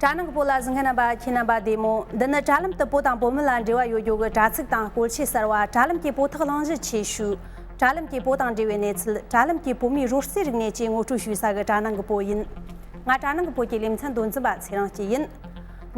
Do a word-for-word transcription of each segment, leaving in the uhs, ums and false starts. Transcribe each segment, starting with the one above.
དྲ་ནང་གི་བོད་ལ་གཟིགས་མཁན་རྣམ་པ་ཁྱེད་རྣམ་པ་བདེ་མོ། འདི་ནི་དྲ་ལམ་དུ་བོད་དང་བོད་མི་ལ་འབྲེལ་བ་ཡོད་རྒྱུ་གི་དྲ་ཚིགས་དང་སྐོར་ཆའི་གསར་བ། དྲ་ལམ་གྱི་བོད་ཐོག་གླེང་གཞི་ཆེ་ཤོས། དྲ་ལམ་གྱི་བོད་དང་འབྲེལ་བའི་གནས་ཚུལ། དྲ་ལམ་གྱི་བོད་མིའི་རོལ་རྩེད་རིག་གནས་བཅས་ངོ་སྤྲོད་ཞུ་ས་གི་དྲ་ནང་གི་བོད་ཡིན། ང་དྲ་ནང་གི་བོད་ཀྱི་ལེ་ཚན་དོན་འཛིན་པ་ཚེ་རིང་སྐྱིད་ཡིན།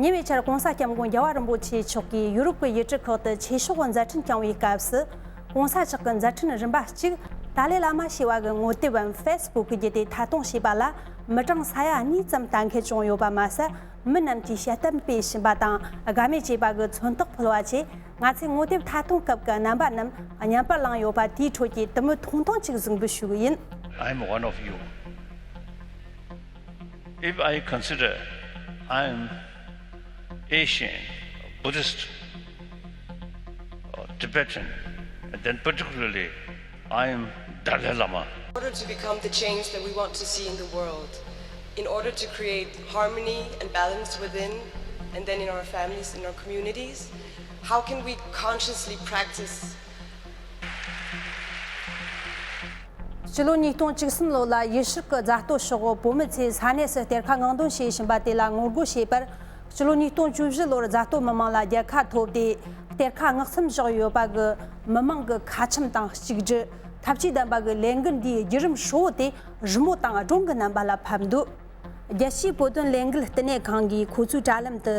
ཉེ་བའི་ཆར་༸གོང་ས་༸སྐྱབས་མགོན་རྒྱལ་བ་རིན་པོ་ཆེ་མཆོག་གིས་ཡུ་རོབ་ཀྱི་ཡུལ་གྲུ་ཁག་ཏུ་ཆོས་ཕྱོགས་མཛད་འཕྲིན་བསྐྱངས་པའི་སྐབས་སུ། ༸གོང་ས་མཆོག་གི་མཛད་འཕྲིན་རིམ་པ་གཅིག་ཏཱ་ལའི་བླ་མ་ཞེས་པ་གི་ངོ་དེབ་བམ་ཕེ་སི་བུག་བརྒྱུད་དེ་མཐའ་གཏོང་བྱས་པ་ལ་མི་གྲངས་ས་ཡ་གཉིས་ཙམ་ལྟ་མཁན་བྱུང་ཡོད་པ་མ་ཟད། མི་རྣམས་ཀྱིས་དཔྱད་གཏམ་སྤེལ་བཞིན་པ་དང་དགའ་མོས་བྱས་པ་གི་མཚོན་རྟགས་ཕུལ་བ་བཅས། ང་ཚོས་ངོ་དེབ་མཐའ་གཏོང་སྐབས་ཀྱི་རྣམ་པ་རྣམས་བརྙན་པར་བླངས་ཡོད་པ་དེའི་ཁྲོད་ཀྱི་དུ་མའི་ཐུང་ཐུང་གཅིག་གཟིགས་འབུལ་ཞུ་གི་ཡིན། I'm one of you. If I consider I am Asian, Buddhist, or Tibetan, and then particularly I am Dalai Lama. In order to become the change that we want to see in the world, in order to create harmony and balance within and then in our families, in our communities, how can we consciously practice སྤྱི་ལོ་ཉིས་སྟོང་བཅུ་གསུམ་ལོ་ལ་ཡུལ་ཤུལ་གྱི་རྫ་སྟོད་ཕྱོགས་བོད་མི་ཚོས་ས་གནས་སུ་གཏེར་ཁ་སྔོག་འདོན་བྱེད་བཞིན་པ་དེ་ལ་ངོ་རྒོལ་བྱས་པར། སྤྱི་ལོ་ཉིས་སྟོང་བཅུ་བཞི་ལོར་རྫ་སྟོད་མི་མང་ལ་རྒྱལ་ཁ་ཐོབ་སྟེ། གཏེར་ཁ་མངགས་མཚམས་བཞག་ཡོད་པ་གི་མི་མང་གི་ཁ་ཆེམས་དང་གཅིག་སྒྲིལ། ཐབས་ཇུས་ལྡན་པ་གི་ལས་འགུལ་འདིའི་བརྒྱུད་རིམ་ཧྲིལ་བོ་དེ་རི་མོ་དང་སྒྲུང་གི་རྣམ་པ་ལ་ཕབ་འདུག་རྒྱལ་སྤྱིའི་བོད་དོན་ལས་འགུལ་བསྟི་གནས་ཁང་གིས་ཁོ་ཚོའི་དྲ་ལམ་དུ།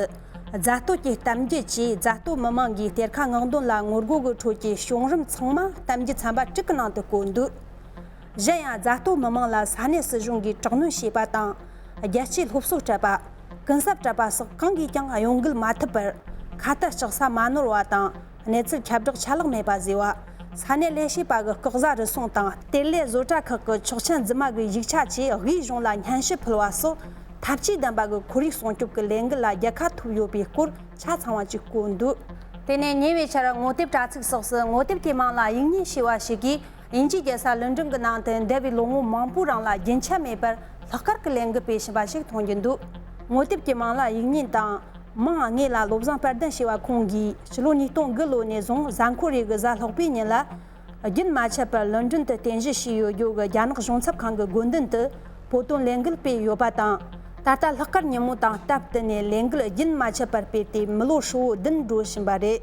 རྫ་སྟོད་ཀྱི་གཏམ་རྒྱུད་ཅེས་རྫ་སྟོད་མི་མང་གིས་གཏེར་ཁ་སྔོག་འདོན་ལ་ངོ་རྒོལ་གྱི་ཁྲོད་ཀྱི་བྱུང་རིམ་ཚང་མ་གཏམ་རྒྱུད་ཚན་པ་དྲུག་གི་ནང་དུ་བཀོད་འདུག་གཞན་ཡང་རྫ་སྟོད་མི་མང་ལ་ས་གནས་སྲིད་གཞུང་གིས་དྲག་གནོན་བྱས་པ་དང་། རྒྱལ་གཅེས་སློབ་གསོ་སྤྲད་པ། གུན་གསབ་སྤྲད་པ་སོགས་གང་གིས་ཀྱང་གཡོ་འགུལ་མ་ཐེབས་པར་ཁ་ཏ་ལྕགས་ས་མ་ནོར་བ་དང་། གནས་ཚུལ་ཁྱབ་བསྒྲགས་ཆ་ལག་མེད་པ་བཟོས་པ། ས་གནས་ལས་བྱེད་པ་གི་སྐུ་གཟའ་རུ་སོང་དང་གཏེར་ལས་བཟོ་གྲྭ་ཁག་གི་ཆོག་མཆན་རྫུན་མ་གི་ཡིག་ཆ་བཅས་དབུས་གཞུང་ལ་སྙན་ཞུ་ཕུལ་བ་སོགས་ཐབས་ཇུས་ལྡན་པ་གི་ཁོར་ཡུག་སྲུང་སྐྱོབ་ཀྱི་ལས་འགུལ་ལ་རྒྱལ་ཁ་ཐོབ་ཡོད་པའི་སྐོར་ཆ་ཚང་བ་ཅིག་བཀོད་འདུག་དེ་ནས་ཉེ་བའི་ཆར་ངོ་དེབ་དྲ་ཚིགས་སོགས་སུ་ངོ་དེབ་ཀྱི་མིང་ལ་ཡིག་རྙིང་ཞེས་པ་ཞིག་གིས། དབྱིན་ཇིའི་རྒྱལ་ས་ལོན་ཀྲོན་གྱི་ནང་དུ་འདས་པའི་ལོ་ངོ་མང་པོའི་རིང་ལ་རྒྱུན་ཆད་མེད་པར་ལྷག་དཀར་གྱི་ལས་འགུལ་སྤེལ་བཞིན་པ་ཞིག་མཐོང་རྒྱུ་འདུག་ངོ་དེབ་ཀྱི་མིང་ལ་ཡིག་རྙིང་དང་། མིང་དངོས་ལ་བློ་བཟང་དཔལ་ལྡན་ཞེས་པ་ཁོང་གིས་ཕྱི་ལོ་ཉིས་སྟོང་དགུ་ལོ་ནས་བཟུང་གཟའ་འཁོར་རེ་གི་གཟའ་ལྷག་པའི་ཉིན་ལ། རྒྱུན་མ་ཆད་པར་ལོན་ཀྲོན་དུ་རྟེན་གཞི་བྱས་ཡོད་རྒྱུ་གི་རྒྱ་ནག་གཞུང་ཚབ་ཁང་གི་དགོན་མདུན་དུ་བོད་དོན་ལས་འགུལ་སྤེལ་ཡོད་པ་དང་། ད་ལྟ་ལྷག་དཀར་ཉིན་མོ་དང་སྟབས་བསྟུན་ནས་ལས་འགུལ་རྒྱུན་མ་ཆད་པར་སྤེལ་ཏེ་མི་ལོ་ཧྲིལ་བོ་བདུན་འགྲོ་བཞིན་པ་རེད།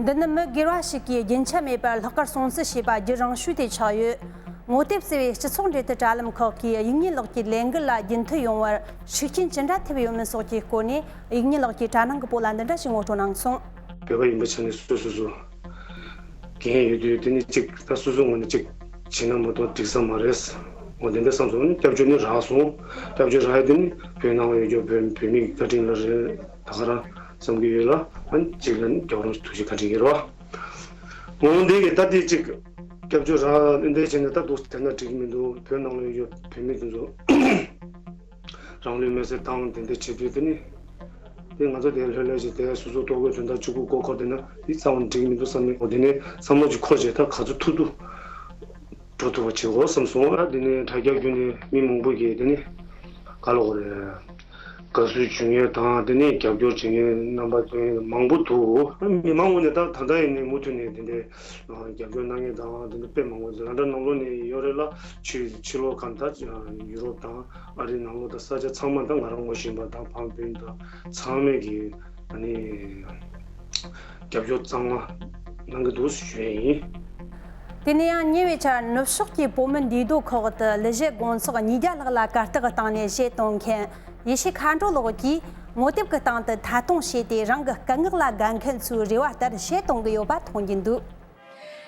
འདི་ནི་མི་སྒེར་བ་ཞིག་གིས་རྒྱུན་ཆད་མེད་པར་ལྷག་དཀར་སྲུང་བརྩི་བྱས་པ་རྒྱུན་རིང་ཤོས་དེ་ཆགས་ཡོད། ངོ་དེབ་ཟེར་བའི་སྤྱི་ཚོགས་འབྲེལ་མཐུད་དྲ་ལམ་ཁག་གིས་དབྱིག་གཉེན་ལགས་ཀྱི་ལས་འགུལ་ལ་རྒྱུན་མཐུད་ཡོང་བར་ཤུགས་རྐྱེན་ཅི་འདྲ་ཐེབས་ཡོད་མིན་སོགས་ཀྱི་སྐོར་ནས་དབྱིག་གཉེན་ལགས་ཀྱིས་དྲ་ནང་གི་བོད་ལ་འདི་འདྲ་ཞིག་ངོ་སྤྲོད་གནང་སོང་། བོད་པ་ཡིན་པའི་ཆ་ནས་སོ་སོ་སོ། འགན་ཡོད་དུས་དེ་ནི་གཅིག་ད་སོ་སོའི་ངོས་ནས་གཅིག་བྱས་ན་མ་གཏོགས་འགྲིག་ས་མ་རེད། འོ་དེ་འདྲ་བསམ་སོང་། སྐྱབས་བཅོལ་ནི་རག་སོང་། སྐྱབས་བཅོལ་རག་ཡ་དེ་ནི་བོད་ནང་ལ་ཡོད་རྒྱུ་བོད་བོད་མིའི་བཀའ་དྲིན་ལ་རེད་ད་ག་རང་བསམ་གྱི་ཡོད་ལ། ཨ་ནི་གཅིག་ལ་ནི་རྒྱལ་བ་རིན་པོ་ཆེ་ཐུགས་རྗེ་བཀའ་དྲིན་ཡིན་རེད་བ། འོ་འདི་གི་ད་དེ་གཅིག་སྐྱབས་བཅོལ་རག་འདི་བྱས་ནས་ད་འདུག་དེ་འདྲ་འགྲིག་གི་མི་འདུག་བོད་ནང་ལ་ཡོད་རྒྱུ་བོད་མི་དེ་ཚོ། རང་ལུས་མེར་སྲེག་བཏང་དེ་འདྲ་བྱེད་དུས་དེ་ནི། དེ་ང་ཚོ་དེ་ལྷོད་ལྷོད་བྱས་དེ་སོ་སོ་ལྟོ་གོས་དོན་དག་གཅིག་པུ་མགོ་འཁོར་བསྡད་ན་དེ་རྩ་བ་ནས་འགྲིག་གི་མི་འདུག་བསམ་ནས། འོ་དེ་ནས་བསམ་བློ་ཅིག་འཁོར་བྱས་ད་ག་ཚོད་ཐུབ་ཐུབ་འགྲོ་ཐུབ་པ་བྱེད་དགོས་བསམ་སོང་། ཨ་དེ་ནས་དྲ་རྒྱ་བརྒྱུད་ནས་མི་མང་པོ་གིས་དེ་ནི་ག་ལ་འོ་རེད། དགའ་བསུ་ཞུ་མཁན་དང་དེ་ནས་རྒྱབ་སྐྱོར་བྱེད་མཁན་རྣམ་པ་དེ་མང་པོ་འདུག་མི་མང་པོ་ནས་ད་ད་ལྟ་ཡིན་ནའི་མུ་མཐུད་ནས་དེ་འདྲའི་རྒྱབ་སྐྱོར་གནང་མཁན་དང་དེ་འདྲ་དཔེ་མང་པོ་འདུག་ལ་འདྲ་ནང་ལོགས་ནས་ཡོད་རེད་ལ། ཕྱི་ཕྱི་ལོགས་གང་ལྟར་ཡུ་རོབ་དང་ཨ་རིའི་ནང་ལོགས་དང་ས་ཆ་ཚང་མ་དང་ང་རང་ངོ་ཤེས་པ་དང་བང་བུན་དང་ཚང་མས་ཀྱི་ཨ་ནི་རྒྱབ་སྐྱོར་གཙང་མ་གནང་གི་འདུག་ཞུ་ཡས་ཡིན། དེ་ནས་ཡང་ཉེ་བའི་ཆར་ནུབ་ཕྱོགས་ཀྱི་བོད་མི་འདུས་སྡོད་ཁག་ཏུ་ལི་གཞས་དགོང་ཚོགས་ཉིས་བརྒྱ་ལྷག་ལ་གར་སྟེགས་སྟེང་ནས་གཞས་གཏོང་མཁན་ཡེ་ཤེས་མཁའ་འགྲོ་ལགས་ཀྱིས་ངོ་དེབ་ཀྱི་སྟེང་དུ་ཐད་གཏོང་བྱས་ཏེ་རང་གི་སྐད་ངག་ལ་དགའ་མཁན་ཚོའི་རེ་བ་ལྟར་གཞས་གཏོང་གི་ཡོད་པ་མཐོང་རྒྱུ་འདུག་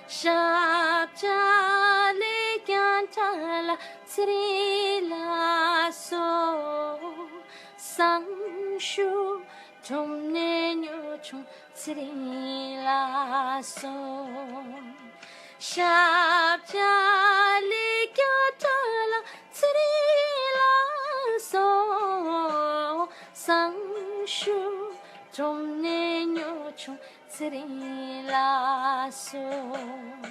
ཞབས་བཅགས་ལས་ཀྱང་བྲལ་ཚེ་རིང་ལ་སོགས། བསམ་ཤུགས་གྲུབ་ནས་ཉོ་ཆུང་ཚེ་རིང་ལ་སོགས། ཞབས་བཅགས་ལས་ཀྱང་བྲལ་ཚེ་རིང་ལ་སོགས། བསམ་ཤུགས་གྲུབ་ནས་ཉོ་ཆུང་ཚེ་རིང་ལ་སོགས།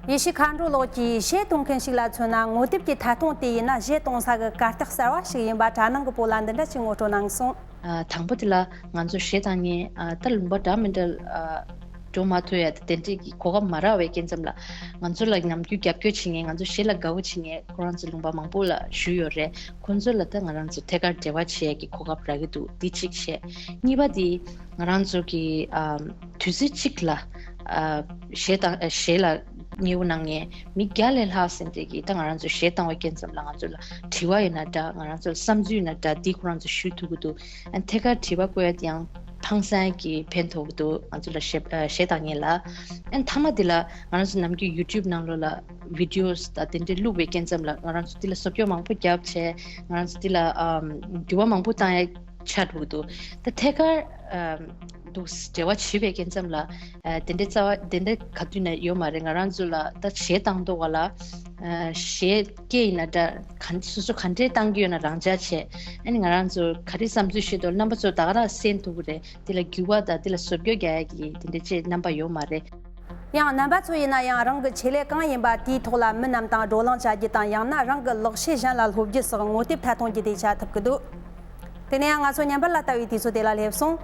ཡེ་ཤེས་མཁའ་འགྲོ་ལགས་ཀྱིས་གཞས་གཏོང་མཁན་ཞིག་ལ་མཚོན་ན་ངོ་དེབ་ཀྱི་ཐད་གཏོང་དེ་ཡིན་ན་གཞས་གཏོང་ས་གི་གར་སྟེགས་གསར་བ་ཞིག་ཡིན་པ་དྲ་ནང་གི་བོད་ལ་འདི་འདྲ་ཞིག་ངོ་སྤྲོད་གནང་སོང་། ཨ། དང་པོ་དེ་ལ་ང་ཚོ་གཞས་བཏང་མཁན། ཨ། ད་ལུང་པ་འདྲ་མི་འདྲ། ཨ། འགྲོ་མ་ཐུབ་ཡ་དེ་འདྲས་ཀྱི་གོ་སྐབས་མ་རག་པའི་སྐབས་ཙམ་ལ། ང་ཚོ་ལ་ནམ་རྒྱུན་རྒྱབ་སྐྱོར་བྱེད་མཁན། ང་ཚོ་གཞས་ལ་དགའ་བོ་བྱེད་མཁན་ཁོ་རང་ཚོ་ལུང་པ་མང་པོ་ལ་ཞུས་ཡོད་རེད། ཁོང་ཚོ་ལ་ད་ང་རང་ཚོ་ཐད་ཀར་འབྲེལ་བ་བྱེད་ཡ་གི་གོ་སྐབས་རག་གི་འདུག་འདི་གཅིག་བྱས། གཉིས་པ་དེ་ང་རང་ཚོ་གི་ཨམ། དུས་ཚོད་གཅིག་ལ་ཨ། གཞས་དང་། ཨ། གཞས་ལ་མཉེས་པོ་གནང་མཁན་མི་བརྒྱ་ལས་ལྷག་ཟིན་ཏེ་གི་ད་ང་རང་ཚོ་གཞས་བཏང་བའི་སྐབས་ཙམ་ལ་ང་ཚོ་ལ་དྲི་བ་ཡོད་ན་འདྲ། ང་རང་ཚོ་ལ་བསམ་ཚུལ་ཡོད་ན་འདྲ། འདི་ཁོ་རང་ཚོ་ཞུ་ཐུབ་ཀྱི་འདུག་ཨ། ཐད་ཀར་དྲི་བ་བཀོད་ཡ་དེ་ཡང་ཧང་སང་གི་ཕན་ཐོགས་ཀྱི་འདུག་ང་ཚོ་ལ་གཞས་ཨ། གཞས་བཏང་མཁན་ལ། ཨ། མཐའ་མ་དེ་ལ་ང་རང་ཚོ་ནམ་རྒྱུན་ཡུ་ཊུབ་ནང་ལོགས་ལ་བི་ཌི་ཡོ་དང་དེ་འདྲས་བླུགས་པའི་སྐབས་ཙམ་ལ་ང་རང་ཚོ་དེ་ལ་བཟོ་བཅོས་མང་པོ་བརྒྱབ་བྱས། ང་རང་ཚོ་དེ་ལ་ཨམ། འགྱུར་བ་མང་པོ་བཏང་ཡ་ཆགས་འགྲོ་གི་འདུག་ད་ཐད་ཀར་ཨམ། འདུག་འབྲེལ་བ་བྱེད་པའི་སྐབས་ཙམ་ལ། ཨ། དེ་འདྲའི་རྩ་བ་དེ་འདྲའི་ག་དུས་ནས་ཡོད་མ་རེད། ང་རང་ཚོ་ལ་ད་གཞས་བཏང་མདོག་ག་ལ། ཨ། གཞས་སྐད་ཡིན་ན་འདྲ། ག། སོ་སོ་ག་འདྲའི་བཏང་གི་ཡོད་ན་རང་འཇགས་བྱས། ཨ་ནི་ང་རང་ཚོ་ག་རེ་བསམ་ཚུལ་བཤད་འདུག་རྣམ་པ་ཚོ་ད་ག་རང་གསན་ཐུབ་ཀྱི་རེད། དེ་ལ་འགྱུར་བ་དང་དེ་ལ་བཟོ་བཅོས་རྒྱག་ཡ་གི་དེ་འདྲའི་ཅིག་རྣམ་པ་ཡོད་མ་རེད། ཡང་རྣམ་པ་ཚོ་ཡིན་ན་ཡང་རང་གི་ཆེད་ལས་གང་ཡིན་པ་དེའི་ཐོག་ལ་མི་རྣམས་དང་བགྲོ་གླེང་བྱ་རྒྱུ་དང་། ཡང་ན་རང་གི་ལག་ཤེས་གཞན་ལ་སློབ་རྒྱུ་སོགས་ངོ་དེབ་ཐད་གཏོང་གི་དེ་བྱ་ཐུབ་ཀྱི་འདུག་དེ་ནས་ཡང་ང་ཚོ་ཉམས་པར་ལ་ལྟ་བའི་དུས་ཚོད་དེ་ལ་སླེབས་སོང་།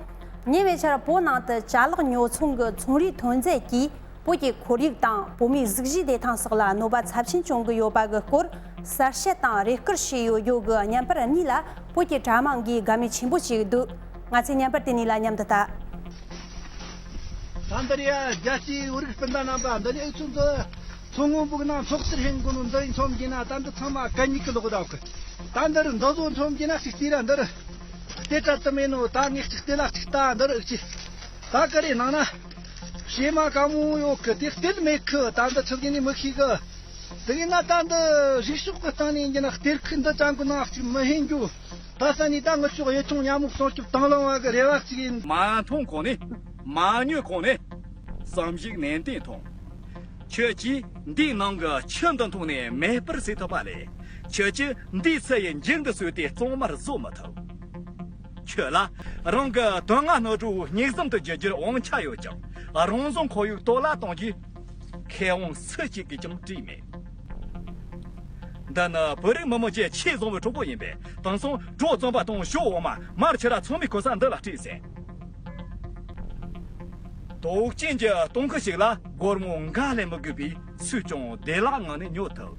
ཉེ་བའི་ཆར་བོད་ནང་དུ་ཅ་ལག་ཉོ་ཚོང་གི་ཚོང་རའི་ཐོན་རྫས་ཀྱིས་བོད་ཀྱི་ཁོར་ཡུག་དང་བོད་མིའི་གཟུགས་གཞིའི་བདེ་ཐང་སོགས་ལ་གནོད་པ་ཚབས་ཆེན་བྱུང་གི་ཡོད་པ་གི་སྐོར་གསལ་བཤད་དང་རེ་སྐུལ་བྱས་ཡོད་རྒྱུ་གི་བརྙན་པར་གཉིས་ལ་བོད་ཀྱི་དྲ་དམངས་ཀྱིས་དགའ་མོས་ཆེན་པོ་བྱས་འདུག་ང་ཚོས་བརྙན་པར་དེ་གཉིས་ལ་མཉམ་དུ་ལྟ། ད་འདིར་ཡ་རྒྱལ་སྤྱིའི་བོད་རིགས་སྤུན་ཟླ་རྣམ་པ། འདི་ནས་ཨུ་ཚོ་འདི་མཚོ་སྔོན་པོའི་ནང་ཚོགས་ཟུར་ཧེང་གོ་ནོ་འདི་མཚོན་གྱི་ན། ད་འདི་ཚང་མ་གད་སྙིགས་ཀྱི་ལོག་ར་གི། ད་འདིར་འདི་བཟོ་མཚོན་གྱི་ན་ཅིག་བལྟས་ར། འདིར་བལྟས་དྲ་དུ་མེད་ནོ། ད་ངས་ཅིག་བལྟས་ལ་ཅིག་ལྟ། འདིར་ཨུ་ཅི་ད་ག་རེ་ནང་ན་བྱེ་མ་དཀར་མོ་ཡོད་གི། དེ་བལྟས་མེད་གི། ད་འདི་ཚུལ་གྱི་ནི་མི་ཤེས་གི། དེ་གི་ན་ད་འདི་རིག་ཕྱོགས་ཀྱི་སྟེང་ནས་ཡིན་གྱི་ན་གཏེར་ཁུག་འདི་ཅང་གི་ནང་ཅིག་མི་ཧེང་རྒྱུ། ད་ས་ནི་ད་ངུ་ཕྱོགས་ཡིད་ཆུང་ཉ་མོ་སྲུང་སྐྱོབ་དང་བླངས་བ་གི་རེ་བ་ཅིག་ཡིན། མ་མཐོང་གོང་ནས་མ་ཉོས་གོང་ནས་བསམ་གཞིག་ནན་ཏན་ཐོངས། ཁྱོད་ཀྱིས་འདིའི་ནང་གི་ཆུ་འདི་འཐུང་ནས་མེ་སྤར་བཟོས་ཐུབ་པ་ལས། ཁྱོད་ཀྱིས་འདིའི་ཚུལ་ཡི་འགྱིག་འདི་བཟོས་ཏེ་གཙང་མར་བཟོ་མི་ཐུབ། ཁྱོད་ལ་རང་གི་དོན་ལྔ་སྣོད་དྲུག་སྙེག་ཟམ་དུ་བསྒྱུར་རྒྱུར་དབང་ཆ་ཡོད་ཀྱང་། རང་བྱུང་ཁོར་ཡུག་གཏོར་བརླག་གཏོང་རྒྱུའི་མཁས་དབང་སུ་གཅིག་གིས་ཀྱང་བྲིས་མེད། འདི་ནི་བོད་རིགས་མི་དམངས་ཀྱི་ཆེས་བཟང་བའི་གྲོགས་པོ་ཡིན་པས། དེང་སང་བྲོ་རྩམ་པ་དང་ཞོ་འོ་མ། མར་ཕྱུར་ར་ཚང་མའི་གོ་ས་འདི་ལ་སྤྲད་ཟིན། དོག་ཅན་གྱི་སྟོང་ཁུ་ཞིག་ལ་སྒོར་མོ་འགའ་ལས་མི་དགོས་པས། སུས་ཀྱང་བདེ་བླག་ངང་ནས་ཉོ་ཐུབ།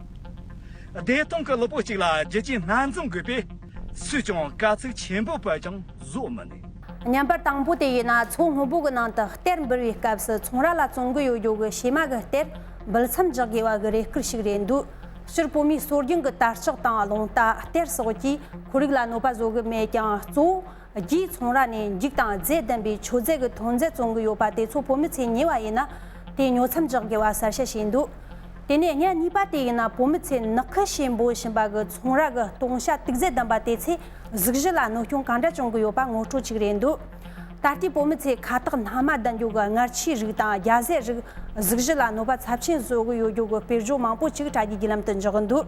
བདེ་ཐང་གི་ལུས་པོ་གཅིག་ལ་རྒྱུ་ཆའི་སྣ་འཛོམས་དགོས་པས། སུས་ཀྱང་དཀའ་ཚེགས་ཆེན་པོ་བར་ཀྱང་བཟོ་མི་ནུས། བརྙན་པར་དང་པོ་དེ་ཡིན་ན་མཚོ་སྔོན་པོ་གི་ནང་དུ་གཏེར་འབུལ་བའི་སྐབས་སུ་ཚོང་ར་ལ་བཙོང་གི་ཡོད་རྒྱུ་གི་བྱེ་མ་གི་གཏེར་འབུལ་མཚམས་འཇོག་དགོས་པ་གི་རེ་སྐུལ་ཞིག་རེད་འདུག་སྤྱིར་བོད་མིའི་སྲོལ་རྒྱུན་གྱི་དར་ལྕོག་དང་རླུང་རྟ། གཏེར་སོགས་ཀྱིས་ཁོར་ཡུག་ལ་གནོད་པ་བཟོ་གི་མེད་ཀྱང་། གཙོ་བོ་རྒྱུའི་ཚོང་ར་ནས་འགྱིག་དང་རྫས་ལྡན་པའི་མཆོད་རྫས་ཀྱི་ཐོན་རྫས་བཙོང་གི་ཡོད་པ་དེ་ཚོ་བོད་མི་ཚོས་ཉོས་པ་ཡིན་ན་དེ་ཉོ་མཚམས་འཇོག་དགོས་པ་གསལ་བཤད་བྱས་འདུག་དེ་ནས་ཉ་གཉིས་པ་དེ་ཡིན་ན་བོད་མི་ཚོས་ནག་ཁུ་ཞེས་འབོད་བཞིན་པ་གི་ཚོང་ར་གི་སྟོང་ཤ་དུག་རྫས་ལྡན་པ་དེ་ཚོས་གཟུགས་གཞི་ལ་གནོད་སྐྱོན་གང་འདྲ་བྱུང་གི་ཡོད་པ་ངོ་སྤྲོད་ཅིག་རེད་འདུག་ད་ལྟའི་བོད་མི་ཚོས་ཁ་བཏགས་སྣ་མ་ལྡན་རྒྱུ་གི་མངར་ཆའི་རིགས་དང་རྒྱ་ཟས་རིགས་གཟུགས་གཞི་ལ་གནོད་པ་ཚབས་ཆེན་བཟོ་གི་ཡོད་རྒྱུ་གི་དཔེར་བརྗོད་མང་པོ་ཅིག་དྲ་རྒྱའི་བརྒྱུད་ལམ་དུ་འཇོག་གི་འདུག་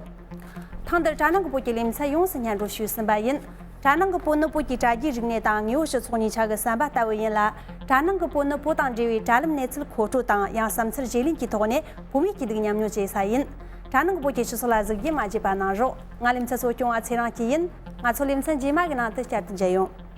ཐེངས་འདིར་དྲ་ནང་གི་བོད་ཀྱི་ལེ་ཚན་ཡོངས་སུ་སྙན་སྒྲོན་ཞུས་ཟིན་པ་ཡིན། དྲ་ནང་གི་བོད་ནི་བོད་ཀྱི་དྲ་རྒྱའི་རིག་གནས་དང་དངོས་པོ་སྤྱི་ཚོགས་གཉིས་ཆ་གི་ཟམ་པ་ལྟ་བུ་ཡིན་ལ། དྲ་ནང་གི་བོད་ནི་བོད་དང་འབྲེལ་བའི་དྲ་ལམ་གནས་ཚུལ་མཁོ་སྤྲོད་དང་ཡང་བསམ་ཚུལ་བརྗེ་ལེན་གྱི་ཐོག་ནས་བོད་མིའི་སྐྱིད་སྡུག་མཉམ་མྱོང་བྱེད་ས་ཡིན། དྲ་ནང་གི་བོད་ཀྱི་སྤྱི་ཚོགས་ལ་གཟིགས་རྒྱུ་མ་བརྗེད་པ་གནང་རོགས། ང་ལེ་ཚན་གཙོ་སྐྱོང་བ་ཚེ་རིང་སྐྱིད་ཡིན། ང་ཚོ་ལེ་ཚན་རྗེས་མ་གི་ནང་དུ་བསྐྱར་དུ་མཇལ་ཡོང་།